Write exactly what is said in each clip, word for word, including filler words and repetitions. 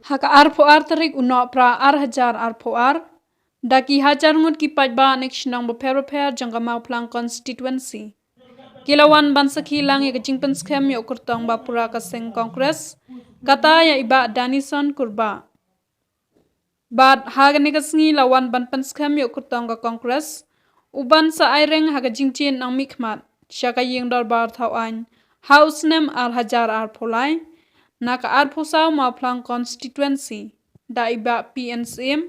Ha ka arphew ar tarik u Nohprah ar hajar arphew ar, da ki hajar ngut ki paidbah na ki shnong bapher bapher jong ka Mawphlang constituency ki la wan ban sakhi lang ïa ka jingpynskhem ïa u kyrtong ba pura ka seng Congress, kata ïa i Bah Danison Kurbah. Bad ha kane ka sngi la wan ban pynskhem ïa u kyrtong ka Congress u ban sa aireng ha ka jingjit nongmihkhmat sha ka ïing dorbar thaw aiñ ha u snem ar hajar arphew lai na ka arphew saw Mawphlang constituency da i Bah P N Syiem,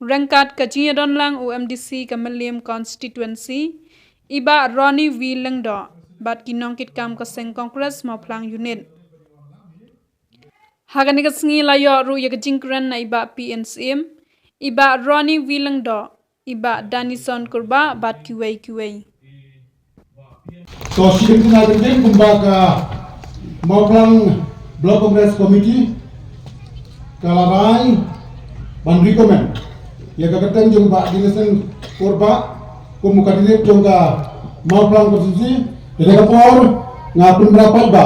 ryngkat ka jingïadon lang u M D C ka Mylliem constituency, i Bah Ronnie V Lyngdoh, bad ki nongkitkam ka seng Congress Mawphlang unit. Ha kane ka sngi la ïoh ruh ïa ka jingkren na i Bah P N Syiem, i Bah Ronnie V Lyngdoh, i Bah Danison Kurbah bad kiwei kiwei. To, shim na ka ding kumba ka Mawphlang Block Congress Committee ka la rai ban recommend ïa ka kyrteng jong Bah Danison Kurbah kum u candidate jong ka Mawphlang constituency. Te da ka por nga pynbna pat ba,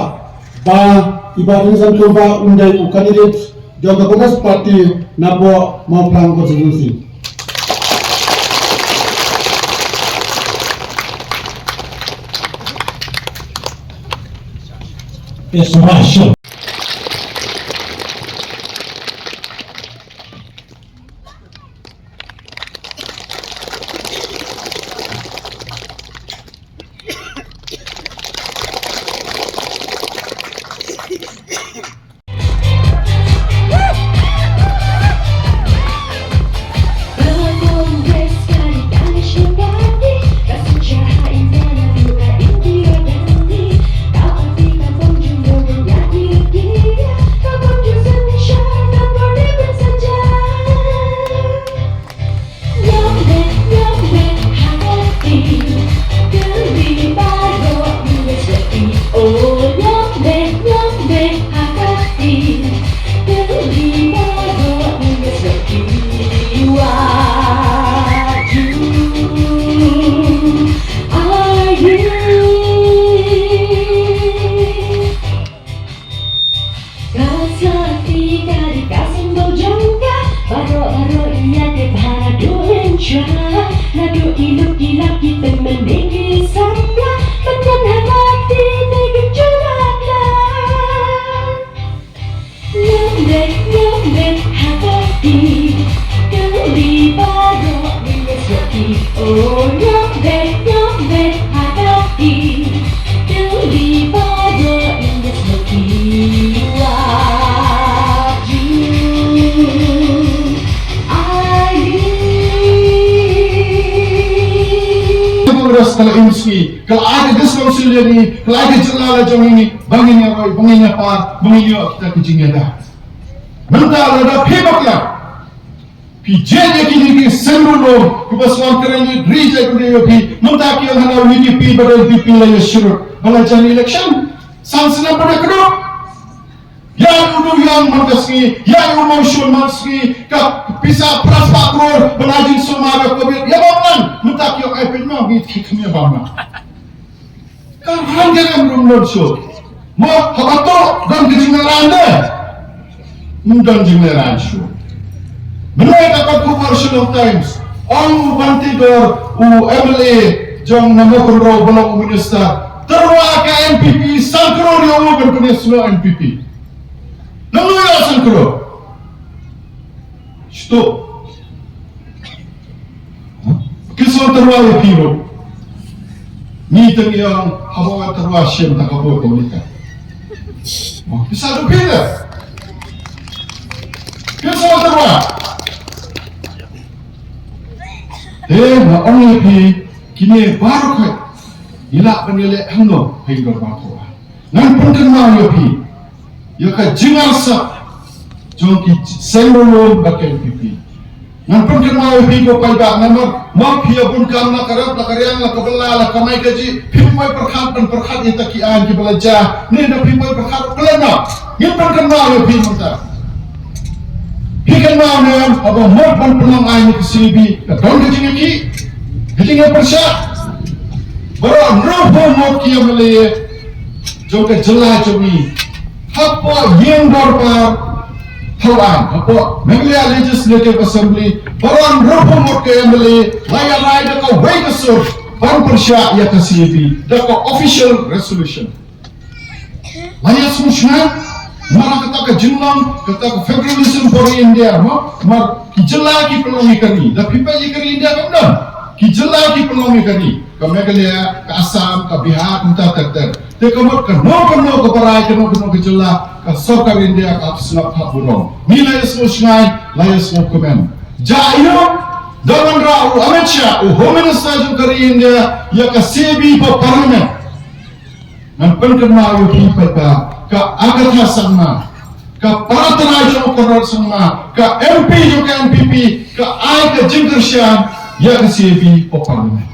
ba i Bah Danison Kurbah un dei u candidate jong ka Congress Party napoh Mawphlang constituency. Yes, right, sure. Ka sati ka dei ka symbol jong ka. Baroh baroh ïa ka bha naduh mynshwa, naduh ki luk ki lap ki tymmen dei ki samla. Pynban ha ka ti dei ka jubab la. Nyam dei nyam dei ha ka ti. Ka dei baroh ïa ka sati. Oh nyam dei nyam dei ha ka ti. Congress ka la im sngi, ka la ai ka District Council ïa ngi, ka la ai ka jylla la jong ngi, ba ngin ïa roi, ba ngin ïa par, ba ngin ïoh kita ki jingïada. Mynta lada phi bakla, phi jied ïa kine ki seng ruh lum kiba sngewkren ri jait ri ïa phi. Mynta ki ong hana U D P bad U D P la ïa shrut ba la jan election. San snem ba da kduk. Ïa u dewïong man ka sngi, ïa u mawshun man sngi, ka pisa phra spah klur ba la jingsumar ïa covid. Ïa ba man mynta ki ong ai pynmong ngi ki khmih ba man. Ka hangta em rum don shuh. Mo haba to don ka jingïaran de. Ym don jingïaran shuh. Mynne ka khubor Shillong Times. Ong u Banteidor u M L A jong na Mawkynrew ba long u minister. Tyrwa ka N P P san klur ïa u ban pynïasnoh N P P. Nang ïa san klur. Shto. Ki shu tyrwa ïa phi ruh. Ngi tang ïa haba tyrwa shem ta ka bot ni ka. Ki sa du phi da. Ki shu tyrwa. Te nga ong ïa phi kine baroh ka. Ngi lah ban ïaleh hangno ha ïing dorbar tyrwa. Ngan pynkynmaw ïa phi ïa ka jingarsap jong ki seng ruh lum bad ka N P P. Ngan pynkynmaw ïa phi ko paidbah namar ma phi ïa bun kam la ka rep la ka riang la ka bylla la ka mai ka jih phi poi pyrkhat ban pyrkhat ïa ta ki aiñ kiba la jia ne da phi poi pyrkhat khlem na. Ngin pynkynmaw ïa phi mynta. Phi kynmaw ne em haba mut ban pynlong aiñ ïa ka C B ka don ka jingïakhih ka jingïapyrshah. Baroh hynriewphew ngut ki M L A jong ka jylla jong ngi hapoh ïing dorbar Thaw aiñ hapoh Meghalaya Legislative Assembly, baroh arphew ngut ki M L A la ïarai da kawei ka sur ban pyrshah ïa ka C A B da ka official resolution. La ïa sngewsih namar kata ka jinglong kata ka federalism for India, mo, namar ki jylla ki pynlong ïa ka ri, da phi peit ïa ka ri India kam don. Ki jylla ki pynlong ïa ka ri, ka Meghalaya, ka Assam, ka Bihar, kumta ter ter. Te ka mut kano kano ka barai, kano kano ka jylla, ka sorkar India ka hap sngap hap burom. Ngi la ïa sngewsih, la ïa sngewkmen. Jia ïa u, da wanrah u Amit Shah, u Home Minister jong ka ri India, ïa ka C A B hapoh Parliament. Ngan pynkynmaw ïa phi paidbah, ka Agatha Sangma, ka para trai jong u Conrad Sangma, ka M P jong ka N P P, ka ai ka jingkyrshan ïa ka C A B hapoh Parliament.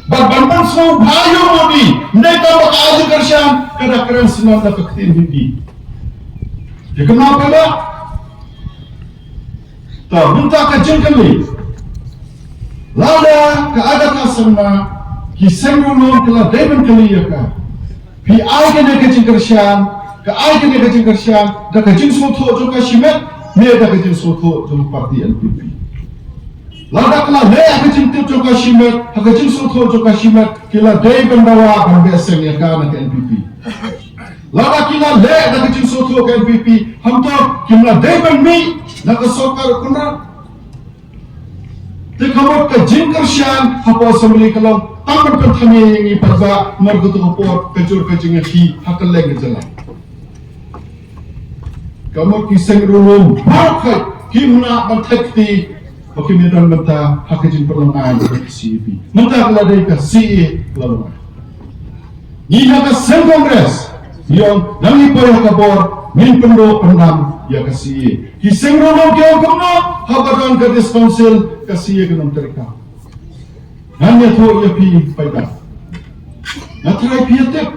Bad ban pynsngewbha ïa u Modi, ym dei tang ba ka ai jingkyrshan, ka da kren syndon da ka ktien Hindi. Ïa kynmaw paidbah. To, mynta ka jingkylli. Lada ka Agatha Sangma, ki seng riewlum ki la dei ban kylli ïa ka. Phi ai kane ka jingkyrshan, ka ai kane ka jingkyrshan, da ka jingsngewthuh jong ka shimet, ne da ka jingsngewthuh jong ka party N P P. Lada ka la leh ha ka jingtip jong ka shimet, ha ka jingsngewthuh jong ka shimet, ki la dei ban dawa ban beh seng ïa ka na ka N P P. Lada ki la leh da ka jingsngewthuh ka N P P, hangto kim la dei ban mih na ka sorkar u Conrad. Te ka mut ka jingkyrshan hapoh Assembly ka long tang ban pynthame ïa ngi paidbah, namar kato ka por ka jur ka jingïakhih ha kylleng ka jylla. Ka mut ki seng riewlum baroh khoit kim lah ban thait kti ba kim ïadon bynta ha ka jingpynlong aiñ ka C A B. Mynta ka la dei ka C A A ka la long. Ngi ha ka seng Congress, ngi ong, ngi poi ha ka bor, ngin pynduh pyndam ïa ka C A A. Ki seng riewlum ki ong kumno, haba don ka District Council, ka C A A kan ym treikam. Ngan ïathuh ïa phi paidbah. Nga tharai phi ïa tip.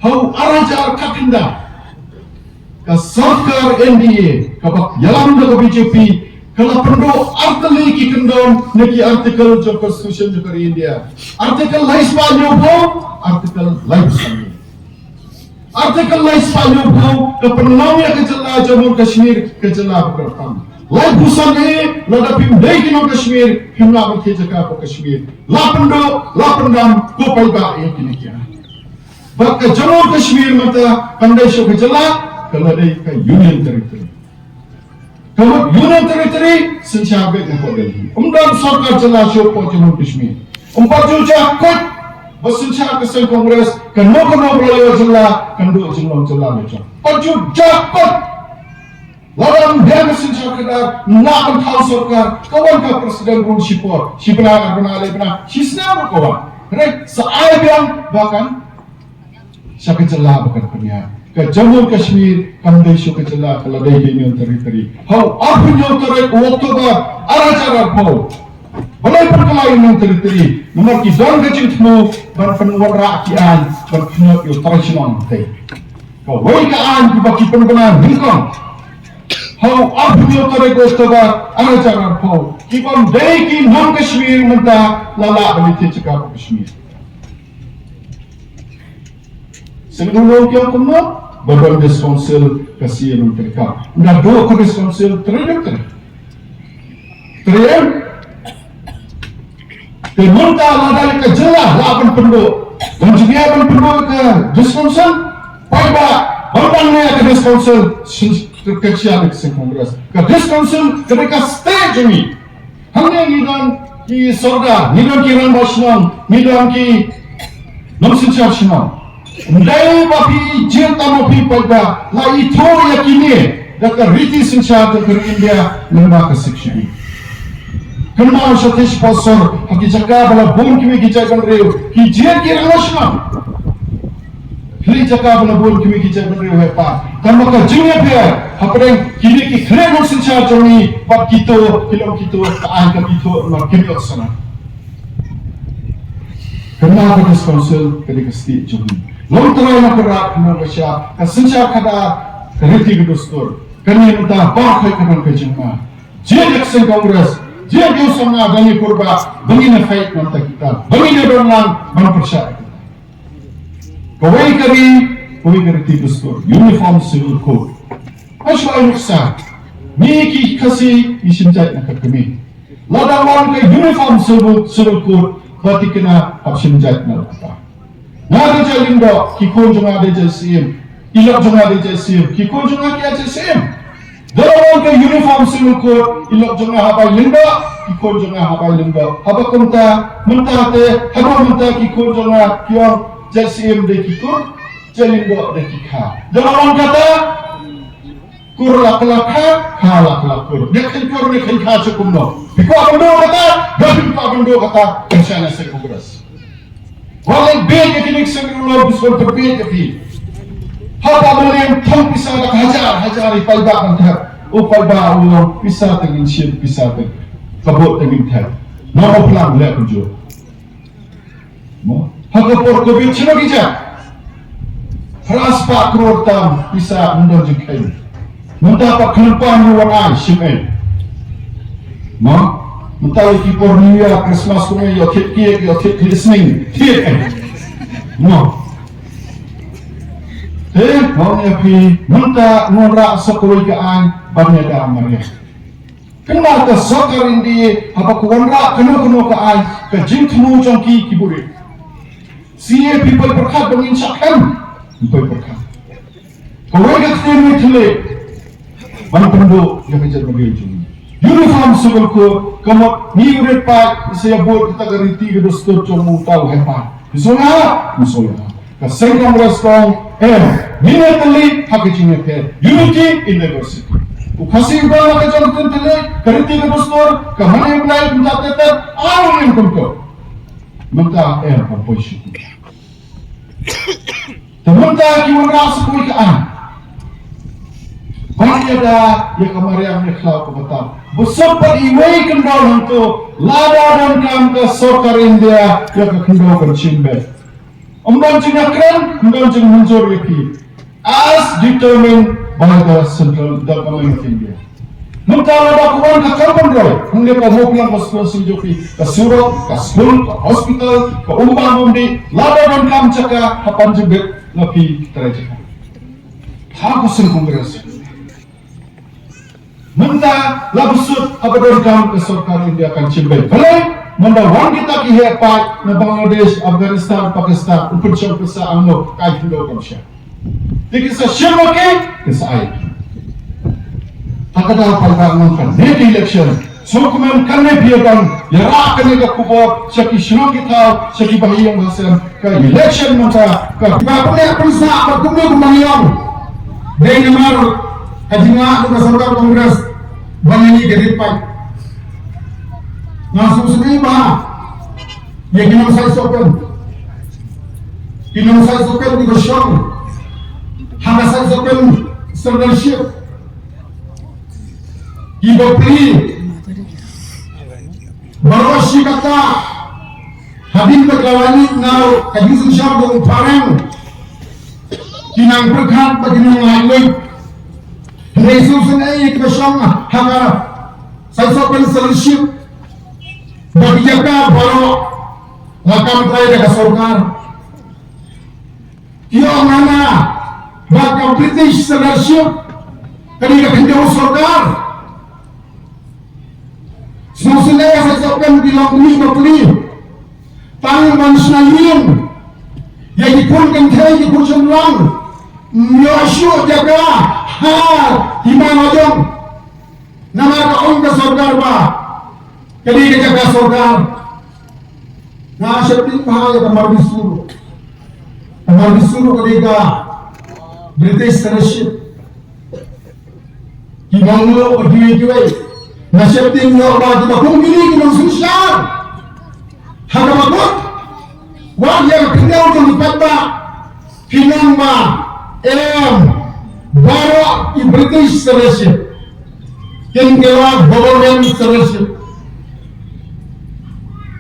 Ha u ar hajar khatkhyndai. Ka sorkar N D A, kaba ïalam da ka B J P, ka la pynduh artylli ki kyndon na ki article jong Constitution jong ka ri India. Article lai spah hynñiewphew, article lai spah hynñiew. Article lai spah hynñiewphew, ka pynlong ïa ka jylla Jammu Kashmir, ka jylla ba kyrpang. Laiphew san A, lada phim dei ki nong Kashmir, phim lah ban thied jaka hapoh Kashmir. La pynduh, la pyndam, ko paidbah ïa kine ki aiñ. Bad ka Jammu Kashmir mynta kam dei shuh ka jylla, ka la dei ka Union Territory. Ka mut Union Territory, synshar beit na ka Delhi. Ym don sorkar jylla shuh hapoh Jammu Kashmir. Ym pat ju jah kut, ba synshar ka seng Congress, kano kano ba la ïoh jylla, kan duh jinglong jylla la jong. Pat ju jah kut. Lada ym biang ka synshar khadar, ym lah ban thaw sorkar, ka wan ka President rule shipor, shi bnai, ar bnai, lai bnai, shisnem ruh ka wan. Hynrei sa ai biang ba kan sha ka jylla ba kan pynïaid. Ka Jammu Kashmir kam dei shuh ka jylla, ka la dei ka Union Territory. Ha u arphew hynñiew tarik u October ar hajar arphew. Balei pynkylla Union Territory? Namar ki don ka jingthmu ban pynwanrah ki aiñ ban pynïoh ïa u trai shnong. Kawei ka aiñ kiba ki pynbna nyngkong ha u arphew hynñiew tarik October ar hajar arphew, ki bym dei ki nong Kashmir mynta la lah ban ïathied jaka hapoh Kashmir. Sngewthuh ki ong kumno? Ba don District Council ka C A A mynta ka. Ynda duh ka District Council, trei em, trei. Trei em. Te mynta lada ka jylla la ban pynduh, ban jingeh ban pynduh ka District Council, paidbah, ban pynduh ka District Council, syn-, ka shisha ka seng Congress. Ka District Council ka dei ka state jong ngi. Hangne ngi don ki sordar, ngi don ki rangbah shnong, ngi don ki nongsynshar shnong. Ym dei ba phi jied tang ma phi paidbah, la ithuh ïa kine da ka riti synshar jong ka ri India, lyngba ka Sixth Schedule. Kynmaw shatei shapoh sor, ha ki jaka ba la bun kiwei ki jaitbynriew, ki jied ki rangbah shnong. Khlieh jaka ba la bun kiwei ki jaitbynriew ha pat. Tangba ka jingïapher hapdeng kine ki khlieh nongsynshar jong ngi bad kito, ki long kito, ka aiñ kam ithuh namar kim ïohsnam. Kane ka District Council ka dei ka state jong ngi. Longtrai na ka rat, na ka shyiap, ka synshar khadar, ka riti ka dustur. Kane mynta baroh khoit ka don ka jingma. Jied ïa ka seng Congress, jied ïa u samla Danny Purba, ba ngin ïa fight mynta kita, ba ngin ïa don lang ban pyrshah. Kawei ka ri, kawei ka riti dustur, Uniform Civil Code. Shuwa ai nuksa. Ngi ki Khasi ngi shim jait na ka kmie. Lada wan ka uniform civil, civil code ba thikna hap shim jait na kata. Nga dei jait lyngdoh, ki khun jong nga dei jait syiem. I lok jong nga dei jait syiem, ki khun jong nga ki jait syiem. Lada wan ka uniform civil code, i lok jong nga hap ai lyngdoh, ki khun jong nga hap ai lyngdoh. Haba kumta, mynta te, haba mynta ki khun jong nga ki ong jait syiem dei ki kur, jait lyngdoh dei ki kha. Lada wan kata, kur la ka la kha, kha la ka la kur. Ne khein kur, ne khein kha sha kumno. Phi kwah ban duh kata, ba phi kwah ban duh kata, kan shah na seng Congress. Wat leh beit ïa kine ki seng Congress, bishar pynbeit ïa phi. Haba ma lem thong pisa da ka hajar, hajar i paidbah kan thep. U paidbah u ong pisa te ngin shim, pisa te. Ka vote te ngin thep. Nongpynlong leh kumjuh. Mo, ha ka por Covid shano ki jia? Phra spah klur tam pisa ym don jingkheiñ. Mynta pat khlem pan ruh wan ai shim ei. Mo, mynta ïa ki por New Year, Christmas kumne ïoh thied cake, ïoh thied listening, thied ei. Mo. Te, mo ïa phi, mynta ngan rah sa kawei ka aiñ ban ïada mariang. Kynmaw ka sorkar India haba ka wanrah kano kano ka aiñ, ka jingthmu jong ki ki buhrieh. C A A phi poi pyrkhat ba ngin shah khem, phi poi pyrkhat. Kawei ka ktien ngi thylliej ban pynduh ïa ka jaitbynriew jong ngi. Uniform civil code, ka mut ngi u rit paid, ngi sa ïa bud kata ka riti ka dustur jong uta u heh paid. Ngi sngewbha, ngi sngewbha. Ka seng Congress ka ong, em, ngin ïa tylli ha ka jingïapher. Unity in diversity. U Khasi u don la ka jong ka ktien tylli, ka riti ka dustur, ka mane u Blei, mynta ter ter, aw ngin kumto. Mynta em, ban poi sha kumta. Te mynta ki wanrah sa kawei ka aiñ. Ban ïada ïa ka mariang ïa khlaw kaba tam. Ba suk pat iwei i khyndew hangto, lada donkam ka sorkar India ïa ka khyndew kan shim beit. Ym don jingïakren, ym don jingmynjur ïa phi. As determined by the central, the government of India. Mynta lada ka wan ka kam pynroi, hangne ka Mawplang constituency jong phi, ka surok, ka skul, ka hospital, ka umbam umdih, lada donkam jaka, hap ban jubit na phi ki trai jaka. Ha ka seng Congress. Mynta la bsut haba donkam ka sorkar India kan shim beit. Balei? Mynta wan kita ki heh paid na Bangladesh, Afghanistan, Pakistan, u pynshong pisa angno, ka ai khyndew kam shah. Te ki sa shim ma ki, ki sa ai. Ta ka daw paidbah ngan kan ne ki election. Sngewkmen kane phi ïa ban ïarap kane ka khubor sha ki shnong ki thaw, sha ki bahaïing hasem. Ka election mynta ka ba pynleh pynsah ba kumno kumba ngi ong. Dei namar ka jinglah ka sorkar Congress ba ngi ka rit paid. Nga sngewsynei ba ïa ki nongshai sohpen, ki nongshai sohpen kiba shong ha ka shai sohpen sirdarship, kiba plie baroh shi katta. Hadien ba ka la lait na ka jingsynshar jong u phareng, ki nang pyrkhat bad ki nang lait luid. Hynrei sngewsynei ïa kiba shong ha ka shai sohpen sirdarship ba ki jaka baroh la kam trai da ka sorkar. Ki ong hana ba ka British sirdarship ka dei ka khyndew sorkar. Sngewsynei ïa ka shisha ki long mih bapli. Tang ban shna ïing ïa ki khun kynthei ki khun shynrang. Ym ïoh shuh jaka ha hima lajong. Namar ka ong ka sorkar ba ka dei ka jaka sorkar. Nga sheptieng bha ïa ka Mardi Sur. Ka Mardi Sur ka dei ka British sirdarship. Ki nongmluk bad kiwei kiwei. Nga sheptieng ïa ba kiba kum kine ki nongsynshar ha kaba kut. Wat ïa ka khyndew jong ki paidbah. Ki nang ba em baroh i British sirdarship. Kin kylla government sirdarship.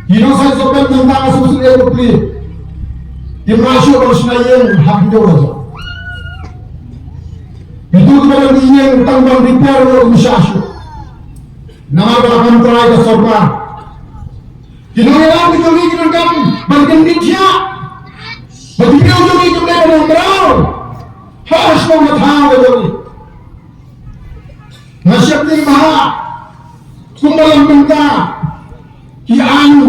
Ki nongshai sohpen mynta ka sngewsynei bapli. Kim lah shuh ban shna ïing ha khyndew lajong. Kito kiba don ïing tang ban repair ruh kim shah shuh. Namar ba la kam trai ka sorkar. Ki nongïalam ki jong ngi ki donkam ban kyndit thiah. Ba ki briew jong ngi kim dei ban ym mraw ha shnong ha thaw ka jong ngi. Kumba la mynta ki aiñ,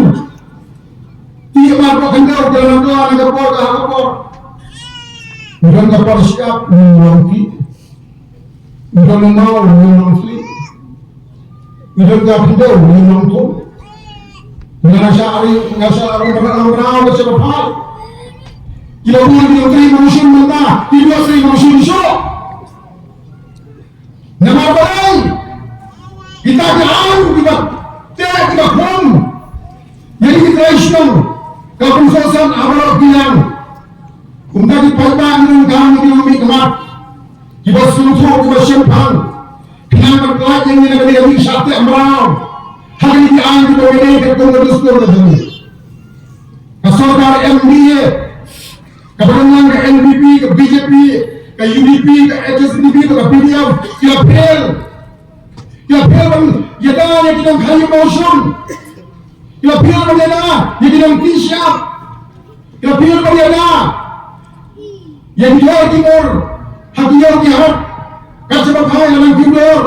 ki mar ba khyndew ka la nang na ka por ka ha ka por. Ngan ka por siap ngan long ki. Ngan long mau ngan long ki. Ngan ka khyndew ngan long tu. Ngan sa ari ngan sa ari ngan sa ari ngan sa ari. Ki la bun ki la tri mawshun mynta ki la tri mawshun so. Namar balei? Kita ki aiñ kiba teh kiba khum ïa ki trai shnong ka Constitution ha baroh ki liang. Kumta ki paidbah ngi donkam ïa ki nongmihkhmat kiba sngewthuh kiba shemphang. Khnang ban pynlait ïa ngi na kane ka mih shah teh mraw ha kine ki aiñ kiba ïadei katkum ka dustur ka jong ngi. Ka sorkar M D A kaba don lang ka N P P, ka B J P, ka U D P, ka H S P D P, ka P D F, ki la fail. Ki la fail ban ïada ïa ki nongkhaïi mawshun. Ki la fail ban ïada ïa ki nongtih shyiap. Ki la fail ban ïada ïa ki jor ki mur ha ki ïew ki hat. Kat shaba phai la nang ki dur.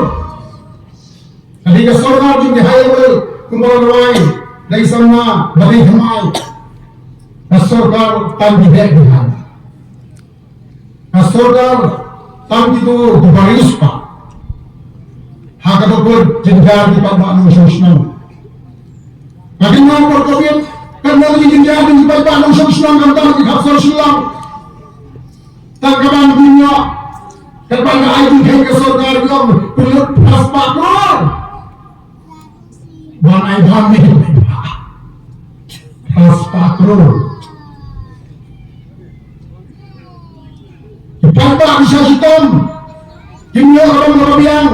Ka dei ka sorkar jong ki high level kumba la rwai da i samla ba dei thymmai. Ka sorkar tang ki beh ki han. Ka sorkar tang kito kiba riewspah ha kaba kut jynjar ki paidbah nongshong shnong. Ka dei nong por Covid kan nong ki jynjar ki paidbah nongshong shnong kan tang ki khap sor Shillong. Tang ka ban dunya kan ban ai ki ka sorkar jong pynlut phra spah klur. Ban ai bam ïa ki paidbah. Phra spah klur. Ki paidbah ki sha shitom. Kim ïoh ka bam ka biang.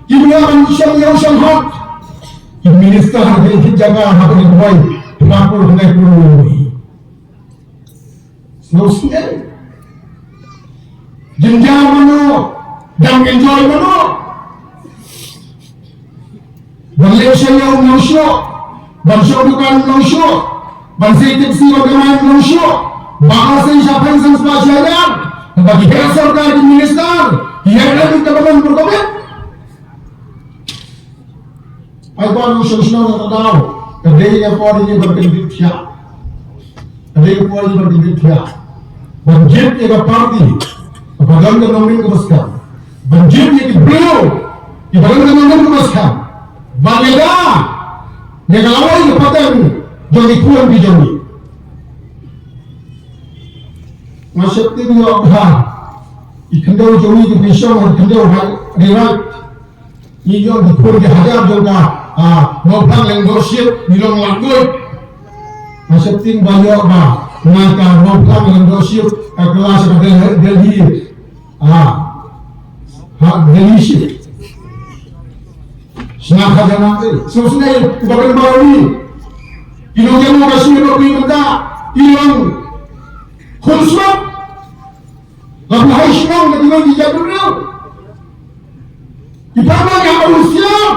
Kim ïoh ban shong ïew shong hok. Ki minister ha ki jaka ha ki duwai. Phra klur khyndai klur. Sngewsih. Jynjar mano, dang enjoy mano. Ban leit sha ïew nang shuh, ban shong dukan nang shuh, ban sei taxi ban kamai nang shuh, ba ka sei sha phew san spah sha hajar, ba ki heh sorkar ki minister, ki heh lem ka ban perkobit. Ai ba nongshong shnong na ka daw. Ka dei ka por ïa ngi ban kyndit thiah. Ka dei ka por ïa ngi ban kyndit thiah. Ban jied ïa ka party kaba don ka nongrim kaba skhem. Ban jied ïa ki briew kiba don ka nongrim kaba skhem. Ban ïada ïa ka lawei ka pateng jong ki khun ki jong ngi. Nga sheptieng ïoh ba i khyndew jong ngi ki pynshong ha khyndew ha ri Raid. Ngi ïoh ki khun ki hajar jong ka, ah, Mawphlang Lyngdoh Ship, ngi long lak duh. Nga sheptieng ba ïoh ba na ka Mawphlang Lyngdoh Ship, ka kylla sha ka Delhi, Delhi, ah, ha Delhi Ship. Sngap hajar na te. Sngewsih ïa u ba kan baroh ngi. Ki long ïa u ka ship ba phi mynta. Ki long khun swat. Ba phi hai shnong na ki long ki jaitbynriew. Ki pynban ki haba husiar.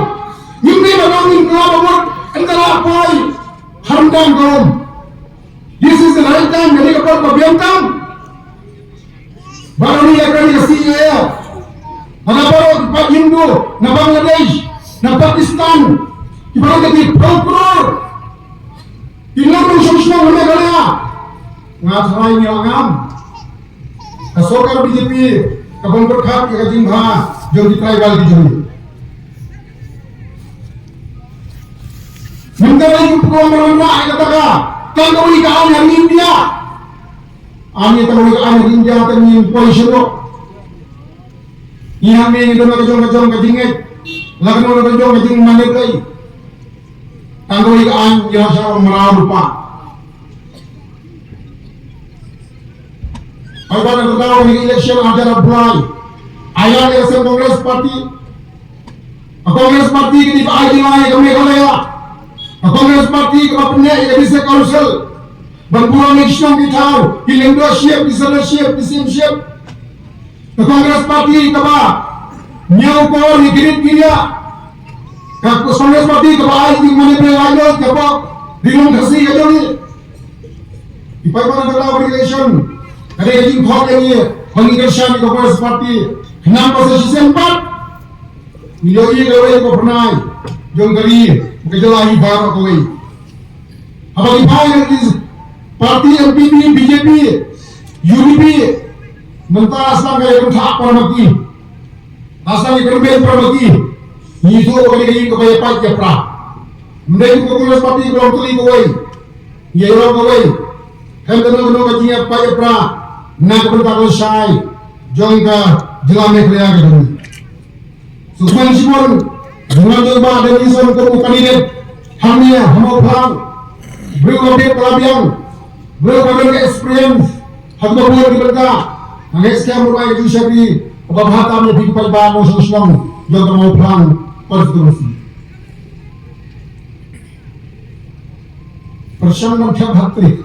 Ngim dei ba dang ngim kla ba mut. Ynda la poi. Harum dang ka um. This is the right time. Kane ka por ba biang tam. Baroh ngi ïa kane ka C A A. Lada baroh ki paid Hindu na Bangladesh, na Pakistan, ki baroh ki phew klur. Ki nongshong shnong ha Meghalaya. Nga tharai ngi la ngam. Ka sorkar B J P ka bym pyrkhat ïa ka jingbha jong ki tribal ki jong ngi. Mynta la ïoh pynlong ba ram rah ïa kata ka. Tang kawei ka aiñ ha India. Aiñ ïa tang kawei ka aiñ ha India tang ngin poi shuh. Ngi hangne ngi don la ka jong ka jong ka jingngeit. La ka don la ka jong ka jingmane Blei. Tang kawei ka aiñ ngi la shah mraw rupa. Ai ba na ka daw ni election hajar ar phew lai. Ai la ka seng Congress Party. Ka Congress Party ka dei ba ai jingïarap ïa ka Meghalaya. Ka Congress Party kaba pynïaid ïa ka District Council. Ban burom ïa ki shnong ki thaw, ki Lyngdoh Ship, ki Sandar Ship, ki Syiem Ship. Ka Congress Party kaba ñiew por ïa ki rit ki riah. Ka Congress Party kaba ai jingmane briew ai lok ïa ka pop ri lum Khasi ka jong ngi. Ki paidbah na ka daw election ka dei ka jingkhot ïa ngi ba ngin kyrshan ïa ka Congress Party. Khnang ba sa shisien pat Ngi ïohi kawei ka pyrnai jong ka ri, ka jylla hi baroh kawei. Haba ngi phai na ki party N P P, B J P, U D P, mynta sdang ka ïa kynthah para ma ki. Sdang ïa kynthah para ma ki. Ngi ïathuh ba kane ka ïing kaba ïa pait ïa pra. Ym dei kum ka Congress Party ba long tylli kawei. Ngi ïa long kawei. Khamtam kano kano ka jingïapait ïapra na ka bynta ka lashai jong ka jylla Meghalaya ka jong ngi. Sngewbha shibun jingwan jong Bah Danielson kum u candidate hangne ha Mawphlang. Briew ba bit ba la biang, briew ba don ka experience ha kaba bun ki bynta. Nga ngeit skhem ruh ai ka jingshakri kaba bha tam ïa phi ki paidbah nongshong shnong jong ka Mawphlang constituency. Pyrshang ban thep hat-trick.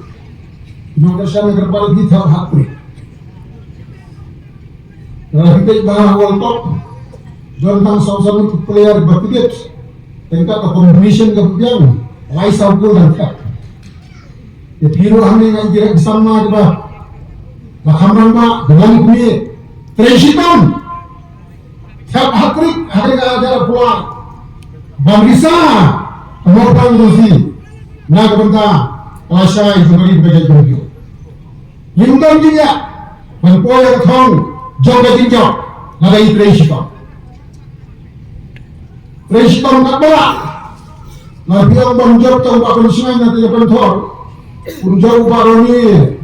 Nong pyrshang ban thep hat-trick. Lada phi peit ba ha World Cup, don tang saw san player ba phi peit. Tang ka combination ka biang, lai saw goal ban thep. Te phi ruh hangne nga ïa ki rek ki samla kiba ba kham rangbah, ba lam kmie. Trei shitom. Thep hat-trick ha kane ka jaka pula. Ban risa ka Mawphlang Constituency na ka bynta ka lashai jong ka ri bad ka jaitbynriew. Ngim don jingïa ban poi ha ka thong jong ka jingjop lada ngi trei shitom. Trei shitom katba lah. Lada phi ong ban jop tang ba pynshngaiñ na ka jingpynthor. Un jop u Bah Ronnie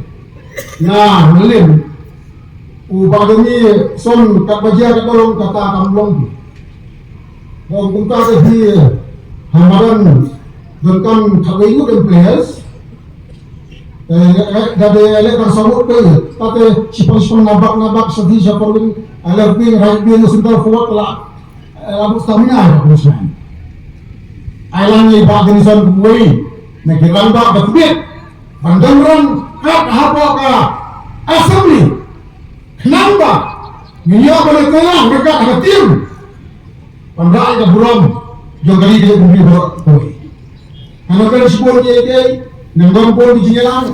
na Nalin. U Bah Danielson katba jia katba long kata kam long phi. Ba ong kumta te phi ha madan donkam khatwei ngut em players. Eh, eh, da dei leh tang saw ngut phi. Tate shipang shipang na back na back, shathie shapoh wing, left wing, right wing, centre forward la. Eh, la buh stamina ïa ka punishment. Ai lang ïa i Bah Danielson kumwei na ki rangbah ba tbit. Ban don ryngkat hapoh ka assembly. Khnang ba ngin ïoh ban ïatreilang ryngkat ha ka team ban rah ïa ka burom jong ka ri ka jaitbynriew baroh kawei. Nga kyrpad shibun ïa phi, ngan don bun ki jingïalang.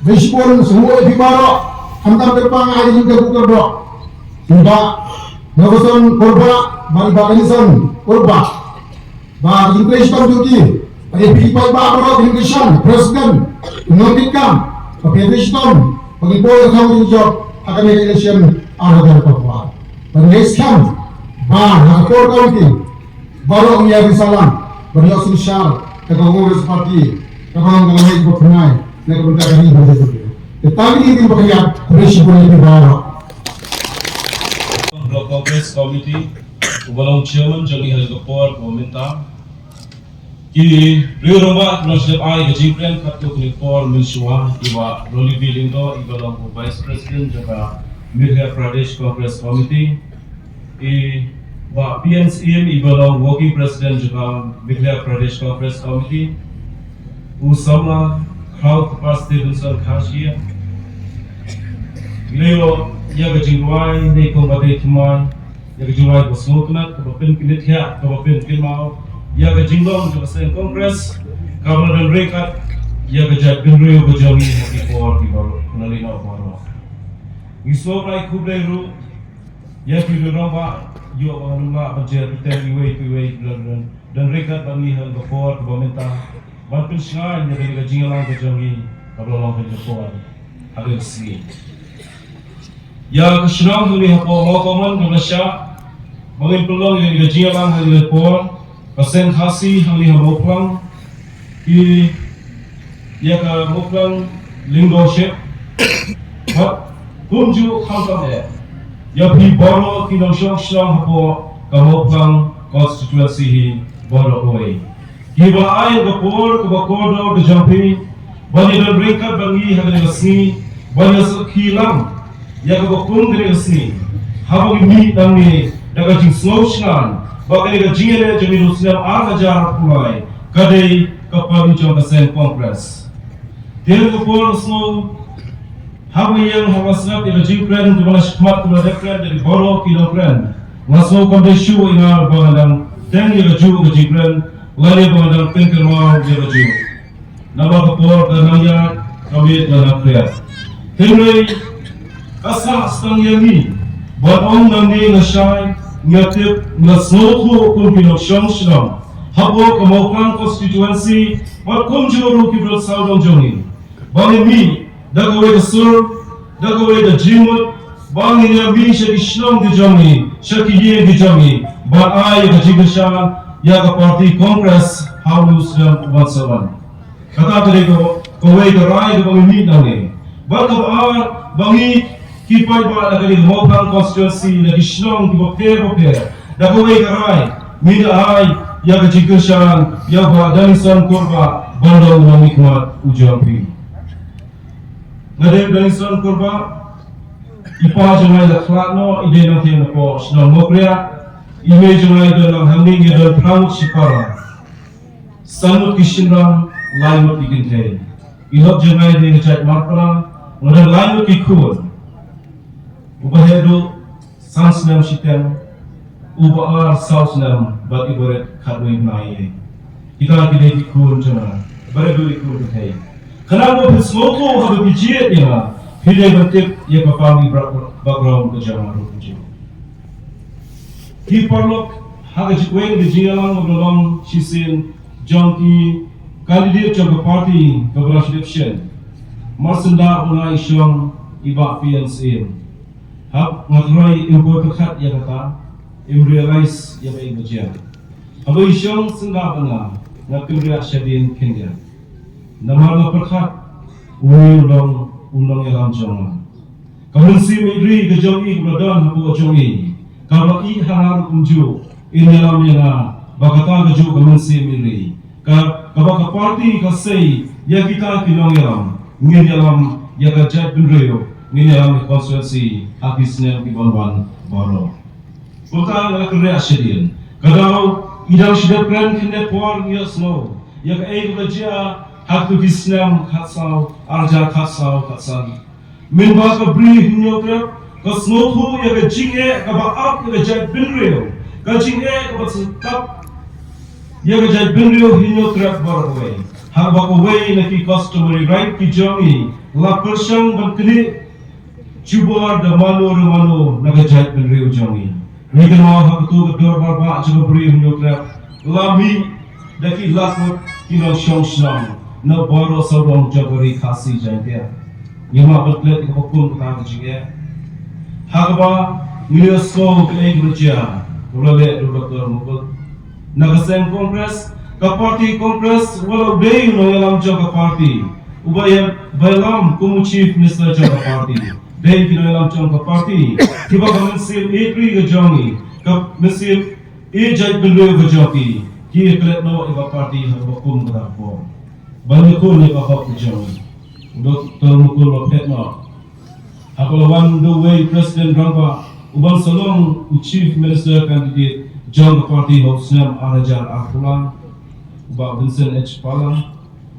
Bad shibun sngewbha ïa phi baroh, khamtam kyrpang ïa ka jingkyrkhu kyrdoh. Ïa i Bah Nongkynsan Kurbah bad i Bah Danielson Kurbah. Ba kin trei shitom jong ki. Ba ki phi paidbah baroh kin kyrshan president, ki nongkitkam, ba phi trei shitom ba kin poi ha ka thong jingjop ha kane ka election ar hajar arphew ar. Ba ngin skhem ba ha ka por kawei baroh ngi ïa ri sahlang ba ngi ïoh synshar da ka Congress Party kaba long ka longïing ba pynai na ka bynta ka ri bad ka jaitbynriew. Te tang kine ki ba kynjat, khublei shibun ïa phi baroh. Block Congress Committee, uba long chairman jong ngi ha ka por kaba mynta. Ki riew rangbah ki nongshep ai ka jingkren katto katne por mynshuwa, i Bah Ronnie B Lyngdoh, iba long u Vice President jong ka Meghalaya Pradesh Congress Committee, i Bah P N Syiem, iba long Working President jong ka Meghalaya Pradesh Congress Committee, u samla Khraw Kpa Stevenson Kharshia. Ngi la ïoh ïa ka jingrwai ne kumba dei thymmai, ïa ka jingrwai ba sngewtynnat, kaba pynkynthih, kaba pynkynmaw ïa ka jinglong jong ka seng Congress, kaba la don ryngkat ïa ka jaitbynriew ka jong ngi ha ki por ki baroh, na lino baroh. Ngi sngewbha khublei ruh ïa ki riew rangbah, ïoh ba ngam lah ban jer bteng iwei pa iwei, ba la don, don ryngkat bad ngi ha ka por kaba mynta ban pynshngaiñ ïa ka jingïalang ka jong ngi kaba la long ha ka por ha ka sngi. Ïa ka shnong hangne hapoh Mawkmen kaba la shah ba ngin pynlong ïa ka jingïalang ha kane ka por, ka seng Khasi hangne ha Mawphlang, ki ïa ka Mawphlang Lyngdohship. Bad kumjuh khamtam eh ïa phi baroh ki nongshong shnong hapoh ka Mawphlang constituency hi baroh kawei. Kiba ai ka por kaba kordor ka jong phi ban ïadon ryngkat bad ngi ha kane ka sngi, ban ïasakhi lang ïa kaba kum kane ka sngi. Haba ngi mih nangne da ka jingsngew shngaiñ ba kane ka jingïaleh jong ngi u snem ar hajar arphew lai ka dei ka party jong ka seng Congress. Te ha kane ka por sngew Haba ïeng haba sngap ïa ka jingkren kaba la shakmat kaba la dep kren da ki baroh ki nongkren, nga sngew kam dei shuh ïa nga ba nga dang teng ïa kajuh ka jingkren lane ba nga dang pynkynmaw ïa kajuh. Namar ka por ka nang ïaid, ka miet ka nang khriat. Hynrei ka sah sdang ïa ngi ban ong nangne lashai, Nga tip, nga sngewthuh kum ki nongshong shnong hapoh ka Mawphlang constituency, bad kumjuh ruh ki briew sawdong jong ngi, ba ngi mih da kawei ka sur, da kawei ka jingmut, ba ngin ïa mih sha ki shnong ki jong ngi, sha ki ïing ki jong ngi, ban ai ka jingkyrshan ïa ka party Congress ha u snem uban sa wan. Kata ka dei ka, kawei ka rai kaba ngi mih nangne. Bad kaba ar, ba ngi ki paidbah na kane ka Mawphlang constituency, na ki shnong kiba pher bapher, da kawei ka rai, ngin ïa ai ïa ka jingkyrshan ïa u Bah Danison Kurbah ban long u nongmihkhmat u jong phi. Nga dei u Danison Kurbah, i pa jong nga i la khlad noh, i dei nongthiang napoh shnong Mawkriah, i mei jong nga i don lang hangne, ngi don phra ngut shipara. San ngut ki shynrang, lai ngut ki kynthei. I lok jong nga i dei na jait Marpara, nga don lai ngut ki khun. Uba heh duh san snem shiteng, uba ar saw snem, bad i barit khatwei bnai ïa. Kita ki dei ki khun jong nga, barit duh ki khun kynthei. Khnang ba phin sngewthuh haba phi jied ïa nga, phi dei ban tip ïa ka family background ka jong nga ruh ka jong. Ki paralok, ha ka jingkweng ka jingïalang kaba la long shisien jong ki candidate jong ka party kaba la shu dep shen. Mar syndah ba nga i shong i Bah P N Syiem. Haba nga tharai im poi pyrkhat ïa kata, im realize ïa kaei ba jia. Haba i shong syndah ba nga, nga kynriah shadien khyndiat. Namar nga pyrkhat, une u long, u nongïalam jong nga. Ka mynsiem ïeit ri ka jong i kaba la don hapoh jong i, kaba i ha nga ruh kumjuh in ïalam ïa nga, ba kata kajuh ka mynsiem ïeit ri, ka, kaba ka party ka sei ïa kita ki nongïalam, ngin ïalam ïa ka jaitbynriew, ngin ïalam ïa ka constituency ha ki snem ki ban wan baroh. Kumta nga la kynriah shadien. Ka daw i dang shu dep kren khyndiat por ngi ïohsngew ïa kaei kaba la jia ha kito ki snem khatsaw, ar hajar khatsaw, khatsan. Mynba ka Bri Hynñiewtrep ka sngewthuh ïa ka jingeh kaba ap ïa ka jaitbynriew, ka jingeh kaba sngewthuh ïa ka jaitbynriew Hynñiewtrep baroh kawei. Haba kawei na ki customary right ki jong ngi la pyrshang ban knieh jubor da mano re mano na ka jaitbynriew jong ngi. Ngi kynmaw ha kato ka dorbar bah jong ka Bri Hynñiewtrep la mih da ki lak ngut ki nongshong shnong na baroh sawdong jong ka Ri Khasi Jaiñtia. Ngi mah ban klet ïa kaba kum kata ka jingeh. Ha kaba ngi ïohsngew kaei kaba la jia, kaba la leh da u Doctor Mukul. Na ka seng Congress, ka party Congress, wat la u dei u nongïalam jong ka party, uba ïa, ba ïalam kum u Chief Minister jong ka party. Dei ki nongïalam jong ka party kiba ka mynsiem ïeit ri ka jong ngi, ka mynsiem ïeit jaitbynriew ka jong ki, ki ïa klet noh ïa ka party ha kaba kum kata ka por. Ban ïakhun ïa ka hok ka jong ngi. U Doctor Mukul u la phet noh. Haba la wan da uwei u President rangbah uban sa long u Chief Minister candidate jong ka party ha u snem ar hajar arphew lai, u Bah Vincent H Pala,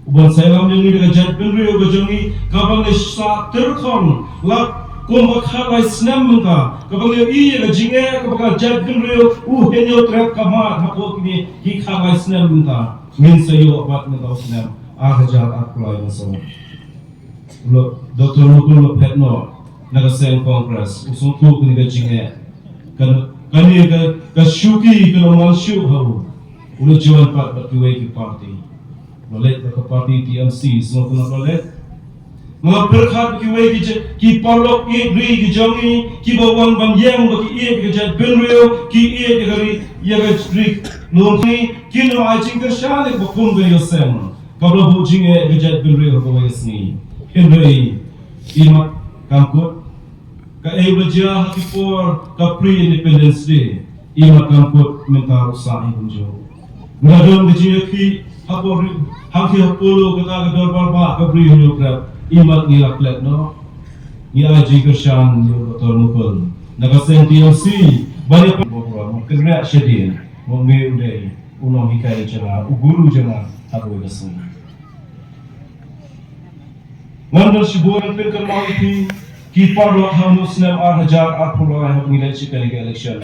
uban sa ïalam ïa ngi da ka jaitbynriew ka jong ngi, kaba ngi sah tyrkhong la kumba khatlai snem mynta, kaba ngi ïohi ïa ka jingeh kaba ka jaitbynriew u Hynñiewtrep ka mad hapoh kine ki khatlai snem mynta. Ngin sa ïoh bad mynta u snem ar hajar arphew lai ban sa wan. U Doctor Mukul u la phet noh na ka seng Congress, u sngewthuh kane ka jingeh. Kan, kane ka, ka shuki ka la wan shuh ha u. U la join pat bad kiwei ki party. U la leit bad ka party T M C, sngewthuh na u la leit. Nga la pyrkhat bad kiwei ki je-, ki paralok ïeit ri ki jong ngi, kiba wan ban ïeng bad ki ïeit ka jaitbynriew, ki ïeit ka ri, ïa ka ri. Lum ngi, kin ym ai jingkyrshan ïa kaba kum ka ïing seng. Kaba la buh jingeh ïa ka jaitbynriew ha kawei ka sngi. Hynrei i mat kam kut. Kaei ba jia ha ki por ka pre-independence day, i mat kam kut mynta ruh sa hi kumjuh. Nga don ka jingïakhih ha por ri, hangtei ha Polo kata ka dorbar bah ka Bri Hynñiewtrep, i mat ngi la klet noh. Ngi ai jingkyrshan ïa u Doctor Mukul na ka seng T M C, ba ïa pa, mo kynriah shadien, mo me u dei u nonghikai jong nga, u guru jong nga ha kawei ka sngi. Ngan don shibun ban pynkynmaw ïa phi ki paralok ha u snem ar hajar arphew lai haba ngi leit sha kane ka election.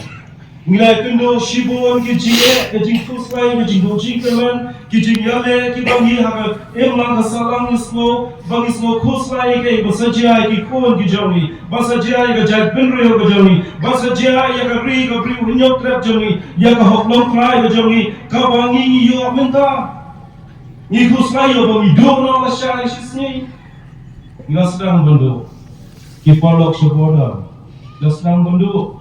Ngi la ïakynduh shibun ki jingeh, ki jingkhuslai, ki jingduh jingkyrmen, ki jingïaleh kiba ngi ha ka imlang ka sahlang ngi sngew, ba ngi sngew khuslai ïa ki ba sa jia ïa ki khun ki jong ngi, ba sa jia ïa ka jaitbynriew ka jong ngi, ba sa jia ïa ka ri ka briew hynñiewtrep jong ngi, ïa ka hok longtrai ka jong ngi, kaba ngi ngi ïoh mynta. Ngi khuslai ïa ba ngi duh noh lashai shisngi. Ngi la sdang ban duh. Ki paralok sha border, ngi la sdang ban duh.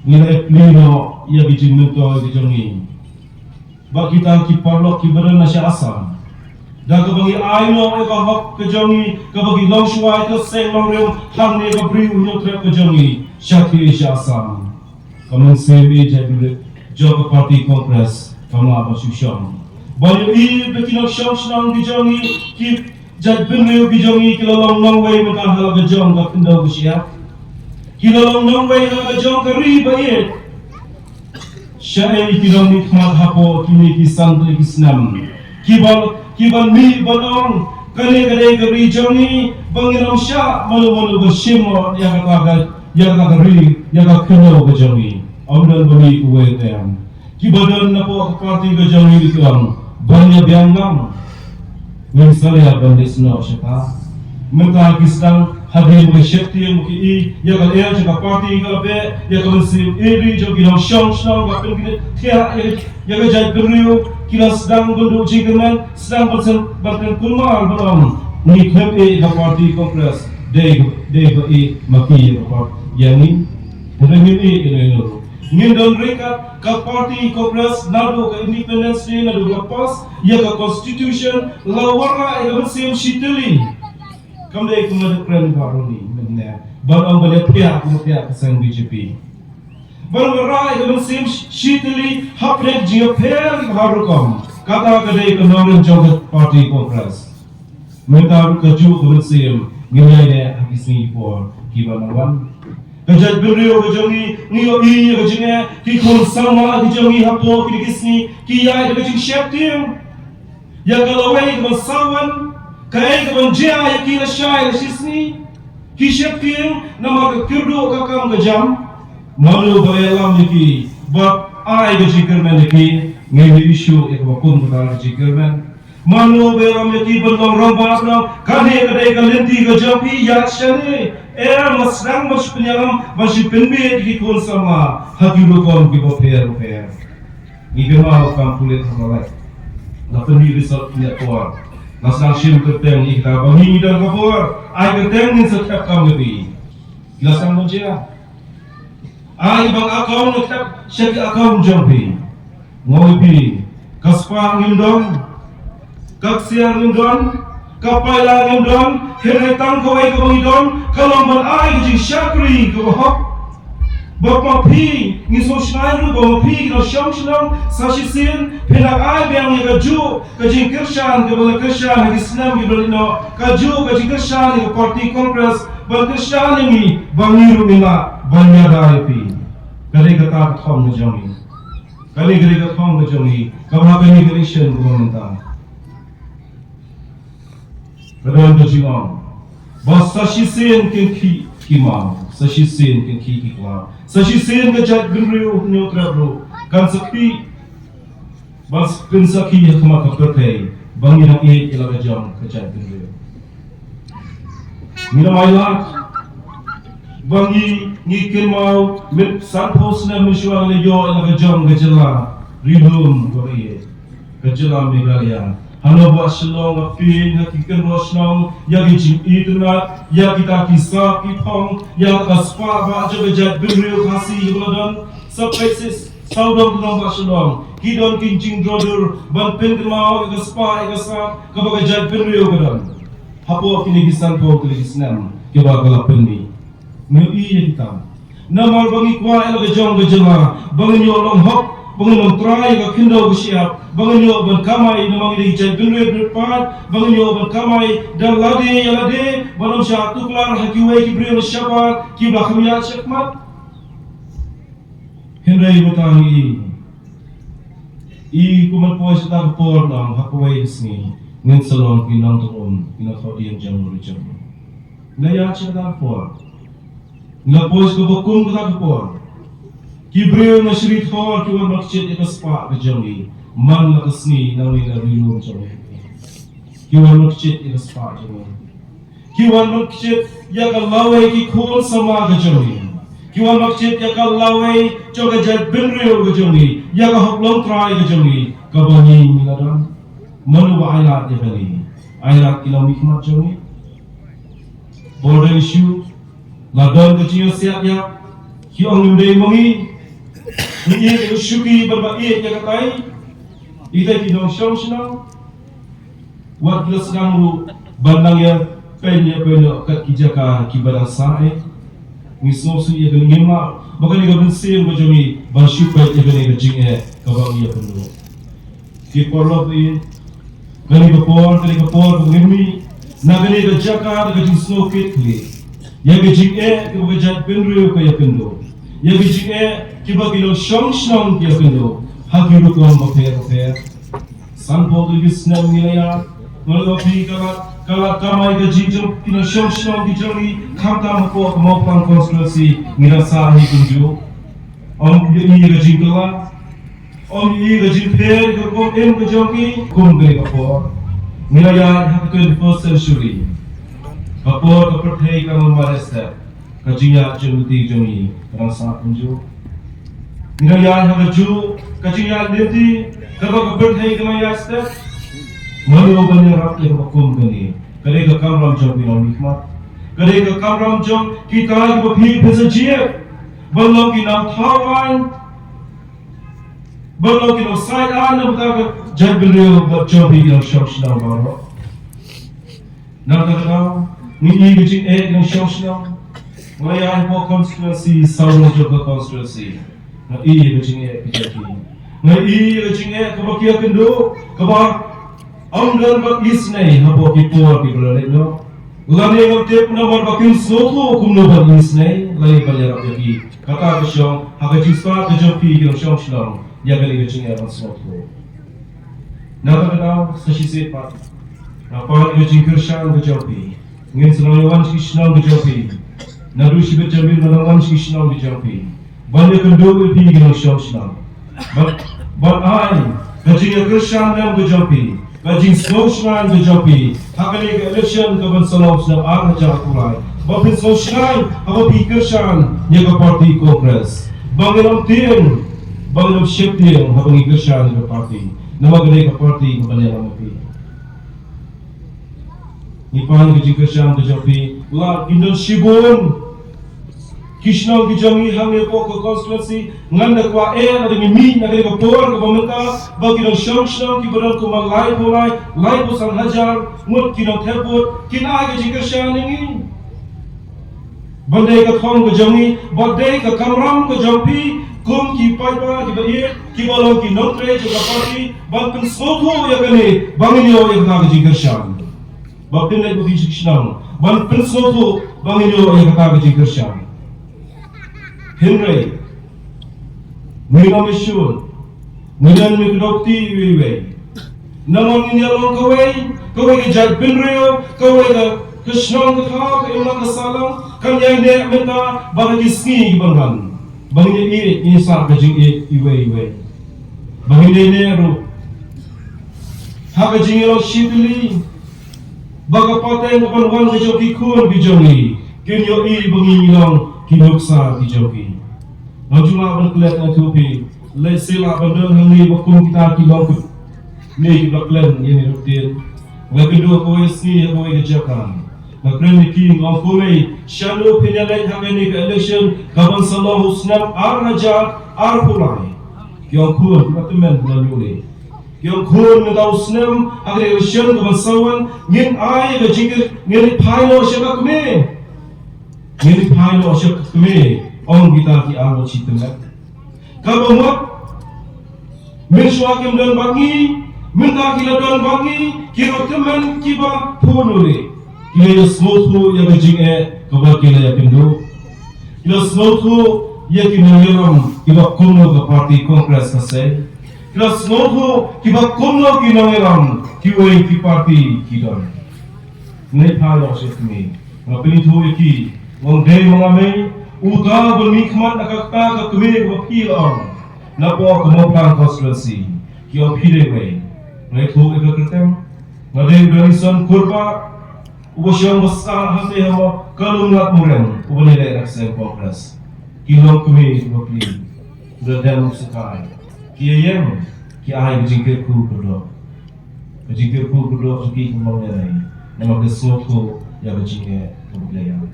Ngi la ïa plie noh ïa ki jingmyntoi ki jong ngi. Ba kita ki paralok kiba don na sha Assam, da kaba ngi ai noh ïa ka hok ka jong ngi, kaba ki long shuwa ïa ka seng long rem hangne ka briew hynñiewtrep ka jong ngi sha ki sha Assam. Ka mynsiem i jaitbynriew jong ka party Congress kam lah ban shu shong. Ba ïohi ba ki nongshong shnong ki jong ngi, ki jaitbynriew ki jong ngi ki la long nongwei mynta ha la ka jong ka khyndew ka shyiap. Ki la long nongwei ha la ka jong ka ri ba ïeit. Shaei ki nongmihkhmat hapoh kine ki san tylli ki snem kiba, kiban mih ban ong, kane ka dei ka ri jong ngi, ba ngin ym shah mano mano ban shim ïa kata ka, ïa kata ka ri, ïa ka khyndew ka jong ngi. Ym don ba ngi uwei te em. Kiba don napoh ka party ka jong ngi ki ong ban ïa biang lang. Ngin sa leh ban leh snoh sha ka. Mynta ki sdang hadien ba ki sheptieng ba ki i ïa ka lyer jong ka party ka beh ïa ka mynsiem ïeit jong ki nongshong shnong ba pynkyndit thiah ïa ka, ïa ka jaitbynriew, ki la sdang ban duh jingkyrmen, sdang ban seng ban pynkulmar ban ong, ngi khlem ïeit ïa ka party Congress, dei, dei ba ïeit ma ki ïa ka party ïa ngi. Hynrei ngim ïeit ïa ngi ruh. Ngin don ryngkat ka party Congress naduh ka Independence Day, naduh ka pass ïa ka Constitution, la wanrah ïa ka mynsiem shi tylli. Kam dei kum la dep kren baroh ni mynne. Ban ong ba dep thiah, kum thiah ka seng B J P. Ban wanrah ïa ka mynsiem shi tylli hapdeng jingïapher bha rukom. Kata ka dei ka nongrim jong ka party Congress. Mynta ruh kajuh ka mynsiem ngin ïai leh ha ki sngi ki por kiban wan. Ka jaitbynriew ka jong ngi, ngi ïohi ïa ka jingeh, ki khun samla ki jong ngi hapoh kine ki sngi ki ïaid da ka jingsheptieng. Ïa ka lawei kaban sa wan, kaei kaban jia ïa ki lashai la shisngi. Ki sheptieng namar ka kyrduh ka kam ka jam. Mano ba ïalam ïa ki, ba ai ka jingkyrmen ïa ki, ngin ïohi shuh ïa kaba kum kata ka jingkyrmen. Mano ba ïalam ïa ki ban long rangbah, kane ka dei ka lynti ka jong phi, ïa shane. Em, la sdang ban shu pynïalam, ban shu pynbeit ïa ki khun samla ha ki rukom kiba pher bapher. Ngi kynmaw kam pulit ha Mawlai. La pynmih result pynïaid por. La sdang shim kyrteng ïa kita ba ngi ngi don ka bor. Ai kyrteng ngin sa thep kam ïa phi. La sdang ban jia. Ai bang account ngi thep sha ki account jong phi. Ngoi phi, ka spah ngim don, ka ksiar ngim don, ka paila ngim don, hynrei tang kawei kaba ngi don ka long ban ai ka jingshakri kaba hok. Ba ma phi, ngi sngewsynei ruh ba ma phi ki nongshong shnong sa shisien phin da ai biang ïa kajuh ka jingkyrshan kaba la kyrshan ha ki snem kiba la leit noh, kajuh ka jingkyrshan ïa ka party Congress ban kyrshan ïa ngi ba ngi ruh ngin lah ban ïada ïa phi. Ka dei kata ka thong ka jong ngi. Kane ka dei ka thong ka jong ngi, kaba ha kane ka election kaba mynta. Ka don ka jingong ba sa shisien kin khih ki maw, sa shisien kin khih ki khlaw, sa shisien ka jaitbynriew Hynñiewtrep ruh kan sa khih, ban pynsakhi ha khmat ka pyrthei ba ngi dang ïeit ïa la ka jong ka jaitbynriew. Ngi la mailat ba ngi, ngi kynmaw mynta sanphew snem mynshuwa la ïoh ïa la ka jong ka jylla ri lum kaba ïeit, ka jylla Meghalaya. Hano ba Shillong, ha Pine, ha ki kynroh shnong, ïa ki jingitynnad, ïa kita ki sap ki phong, ïa ka spah ba jong ka jaitbynriew Khasi kaba la don. Sa peit sha sawdong dong ba Shillong, ki don ki jingdro dur ban pynkynmaw ïa ka spah ïa ka sap kaba ka jaitbynriew ka don. Hapoh kine ki sanphew tylli ki snem kiba ka la pynmih. Ngi ïohi ïa kita. Namar ba ngi kwah ïa la ka jong ka jylla, ba ngin ïoh long hok, ba ngin long trai ïa ka khyndew ka shyiap, ba ngin ïoh ban kamai namar ngi dei ki jaitbynriew bynriew paid, ba ngin ïoh ban kamai da lade ïa lade, ban ym shah tuklar ha kiwei ki briew shabar kiba kham ïaid shakhmat. Hynrei mynta ngi i, i kumno poi sha kata ka por, nang ha kawei ka sngi ngin sa long ki nongthoh um, ki nongthoh dien jong u ri jong u. Ngi ïaid sha kata ka por. Ngi poi sha kaba kum kata ka por. Ki briew na Shirithor ki wan ban kjit ïa ka spah ka jong ngi. Man la ka sngi nangne na ri lum jong ngi, ki wan ban kjit ïa ka spah jong ngi. Ki wan ban kjit ïa ka lawei ki khun samla ka jong ngi. Ki wan ban kjit ïa ka lawei jong ka jaitbynriew ka jong ngi, ïa ka hok longtrai ka jong ngi, kaba ngi ngi la don. Mano ba ailad ïa kane? Ailad ki nongmihkhmat jong ngi? Border issue, la don ka jingïasiat ïa ki, ong ym dei ma ngi. Ngi ïeit ïa ka shuki ban ba ïeit ïa katai. Ita ki nongshong shnong, wat ki la sdang ruh ban nang ïa pynïa pynïa kat ki jaka kiba dang sah eh. Ngi sngewsih ïa kane, ngim lah ba kane ka mynsiem ka jong ngi ban shu peit ïa kane ka jingeh kaba ngi ïa pynduh. Ki paralok, i kane ka por, kane ka por kaba ngin mih na kane ka jaka da ka jingsngewkit khlieh ïa ka jingeh kaba ka jaitbynriew ka ïa kynduh, ïa ka jingeh kiba ki nongshong shnong ki ïa kynduh ha ki rukom bapher bapher. Sanphew tylli ki snem ngi la ïaid, ngi la phi ka la, ka la kamai ka jingjop ki nongshong shnong ki jong ngi, khamtam hapoh ka Mawphlang constituency ngi la sah hi kumjuh. Ym ïohi ka jingkylla, ym ïohi ka jingpher ka rukom im ka jong ki kum kane ka por. Ngi la ïaid ha ka twenty-first century. Ka por ka pyrthei ka la mareh step. Ka jingïaid jingmut jong ngi ka dang sah kumjuh. Ngi dang ïaid ha kajuh ka jingïaid lynti kaba ka pyrthei ka la ïaid step. Mano ban ïarap ïa kaba kum kane? Ka dei ka kamram jong phi nongmihkhmat. Ka dei ka kamram jong kita kiba phi pynsajied ban long ki nongthaw aiñ, ban long ki nongsaid aiñ na bynta ka jaitbynriew bad jong phi ki nongshong shnong baroh. Nangta ka daw, ngi i ka jingeh ki nongshong shnong. Nga ïaid hapoh constituency, saw jong ka constituency. Nga i ka jingeh ki jong ki. Nga i ka jingeh kaba ki ïa kynduh, kaba ym don ba isynei hapoh ki por kiba la leit noh. Lane ngam tip namar ba kim sngewthuh kumno ban isynei, lane ban ïarap ïa ki. Kata ka shong ha ka jingstad ka jong phi ki nongshong shnong ïa kane ka jingeh ban sngewthuh. Nangta ka daw, sa shisien pat, nga pan ïa ka jingkyrshan ka jong phi. Ngin sa nang ïa wan sha ki shnong ka jong phi. Naduh shibit janmiet ngan nang wan sha ki shnong ka jong phi ban ïa kynduh ïa phi ki nongshong shnong. Ban, ban ai ka jingïakyrshan lem ka jong phi, ka jingsngew shngaiñ ka jong phi ha kane ka election kaban sa long snem ar hajar arphew lai. Ba phin sngew shngaiñ haba phi kyrshan ïa ka party Congress. Ba ngin ym tieng, ba ngin ym sheptieng haba ngi kyrshan ïa ka party. Namar ka dei ka party kaban ïalam ïa phi. Ngi pan ka jingkyrshan ka jong phi. La kin don shibun ki shnong ki jong ngi hangne hapoh ka constituency, ngan da kwah eh lada ngi mih na kane ka por kaba mynta, ba ki nongshong shnong kiba don kumba laiphew lai, laiphew san hajar ngut ki nongthep vote kin ai ka jingkyrshan ïa ngi. Ban dei ka thong ka jong ngi, ban dei ka kamram ka jong phi kum ki paidbah kiba ïeit, kiba long ki nongtrei jong ka party, ban pynsngewthuh ïa kane ba ngin ïoh ïa kata ka jingkyrshan. Ba phin leit ba phin shu shnong ban pynsngewthuh ba ngin ïoh ïa kata ka jingkyrshan. Hynrei ngi ym ïashun, ngi don ngi kdew kti iwei iwei. Namar ngin ïa long kawei, kawei ka jaitbynriew, kawei ka, ka shnong ka thaw, ka imlang ka sahlang kan ïaineh mynta bad ha ki sngi kiban wan. Ba ngin ïa ïeit, ngin ïa sah ka jingïeit iwei iwei. Ba ngin ïaineh ruh ha ka jingïalong shi tylli, ba ka pateng kaban wan ka jong ki khun ki jong ngi kin ïohi ba ngi long ki nuksa ki jong ki. Nga ju lah ban klet, nga ïathuh phi, lehse lah ban don hangne ba kum kita ki long ki, ne kiba klet ïa ne ruh ktien. Nga kynduh ha kawei ka sngi ha kawei ka jaka, nga kren ïa ki, nga ong, kumne, shano phin ïaleit ha kane ka election kaban sa long u snem ar hajar arphew lai? Ki ong, khun, kiba tymmen ba ngi ïoh leh. Ki ong, khun, mynta u snem ha ka election kaban sa wan ngin ai ka jingkyrkhu, ngin phai noh sha ka kmie. Ngin phai noh sha ka kmie, ong kita ki arngut shi tymmen. Kaba mut mynshuwa kim don bad ngi, mynta ki la don bad ngi, ki ruh tymmen kiba pun u leh. Ki la ïasngewthuh ïa ka jingeh kaba ki la ïakynduh. Ki la sngewthuh ïa ki nongïalam kiba kumno ka party Congress ka sei. Ki la sngewthuh kiba kumno ki nongïalam kiwei ki party ki don. Ngi phai noh sha kmie. Nga pynithuh ïa ki, nga ong dei ma nga mei, Uta uba mihkhmat na ka kata ka kmie kaba phi la ong napoh ka Mawphlang constituency, ki ong phi dei uwei. Nga ïathuh ïa ka kyrteng, nga dei u Danison Kurbah, uba shong basa hangtei ha Ka Lumlak Murem, uba ïaleh na ka seng Congress. Ki long kmie kiba phi, u da dem u sikai. Ki ïeng, ki ai ka jingkyrkhu kyrdoh. Ka jingkyrkhu kyrdoh jong ki kam long ïa lei, namar ka sngewthuh ïa ka jingeh kaba ki la ïap.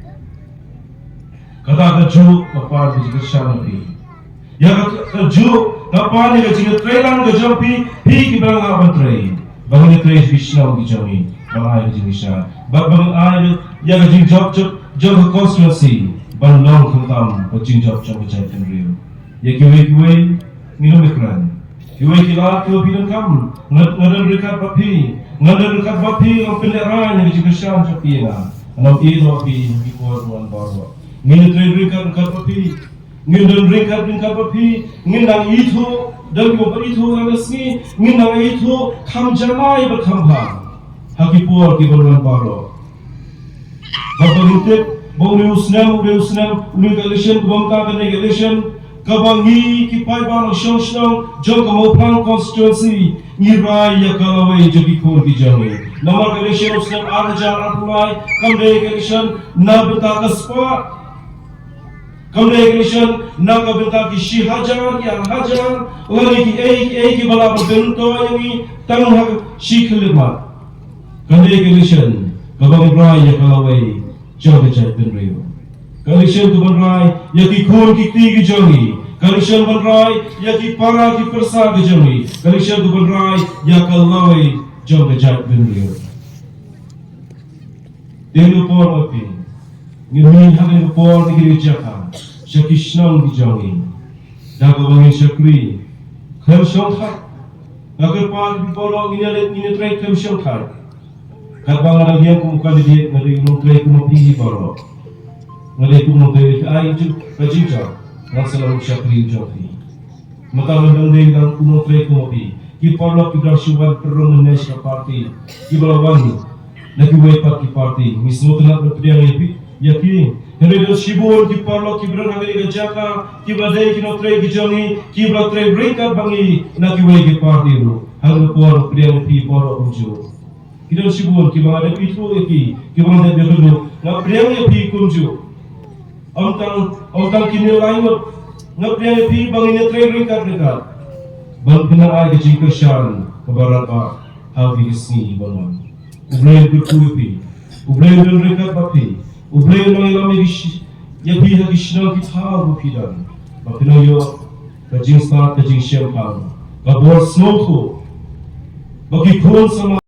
Kata kajuh ka pan ka jingkyrshan na phi. Ïa ka, kajuh ka pan ïa ka jingtreilang ka jong phi, phi kiba la ngah ban trei. Ba ngin trei sha ki shnong ki jong ngi, ban ai ka jingkyrshan. Bad ba ngin ai ïa ka jingjop jop jong ka constituency ban long khamtam ka jingjop jong ka jaitbynriew. Ïa kiwei kiwei ngin ym ïakren. Kiwei ki lad kiba phi donkam, nga, nga don ryngkat bad phi. Nga don ryngkat bad phi, nga pynlehrain ïa ka jingkyrshan jong phi ïa nga. Ngan ïehnoh ïa phi ha ki por ban wan baroh. Ngin ïatrei ryngkat ryngkat bad phi. Ngin don ryngkat ryngkat bad phi. Ngin nang ithuh, don kiba ithuh ha la ka sngi. Ngin nang ithuh kham janai bad kham bha ha ki por kiban wan baroh. Bad ba ngin tip ba une u snem, une u snem, une ka election kaba mynta ka dei ka election kaba ngi ki paidbah nongshong shnong jong ka Mawphlang constituency ngi rai ïa ka lawei jong ki khun ki jong ngi. Namar ka election u snem ar hajar arphew lai kam dei ka election na bynta ka spah. Kam dei ka election na ka bynta ki shi hajar, ki ar hajar, lane kiei kiei kiba lah ban pynto ïa ngi tang ha shi khyllipmat. Kam dei ka election kaba ngi rai ïa ka lawei jong ka jaitbynriew. Ka election kaban rai ïa ki khun ki kti ki jong ngi. Ka election ban rai ïa ki para ki pyrsa ki jong ngi. Ka election kaban rai ïa ka lawei jong ka jaitbynriew. Dei na ka por ma phi, ngin mih ha kane ka por na kane ka jaka sha ki shnong ki jong ngi. Da kaba ngin shakri khlem shongthait. Nga kyrpad ïa phi baroh, ngin ïa leit, ngin ïa trei khlem shongthait. Katba nga dang ïeng kum u candidate, nga dei u nongtrei kum ma phi baroh. Nga dei kum u nongtrei, ai ju ka jingjia, ngan sa long u shakri jong phi. Mynta nga dang dei, nga dang u nongtrei kum ma phi. Ki paralok kiba dang shu wan pynrung mynne sha ka party, kiba la wan na kiwei pat ki party, ngi sngewtynnat ban pdiang ïa phi, ïa ki. Hynrei don shibun ki paralok kiba don ha kane ka jaka kiba dei ki nongtrei ki jong ngi, kiba la trei ryngkat bad ngi na kiwei ki party ruh. Ha kane ka por pdiang ïa phi baroh kumjuh. Ki don shibun kiba nga dep ithuh ïa ki, kiba nga dep ïakynduh, nga pdiang ïa phi kumjuh. Ym tang, ym tang kine lai ngut, nga pdiang ïa phi ba ngin ïa trei ryngkat ryngkat ban pynai ka jingkyrshan kaba radbah ha kine ki sngi ban wan. U Blei un kyrkhu ïa phi, U Blei un don ryngkat bad phi, U Blei un nang ïalam ïa ki shi-, ïa phi ha ki shnong ki thaw ba phi don, ba phin nang ïoh ka jingstad, ka jingshemphang, ka bor sngewthuh, ba ki khun samla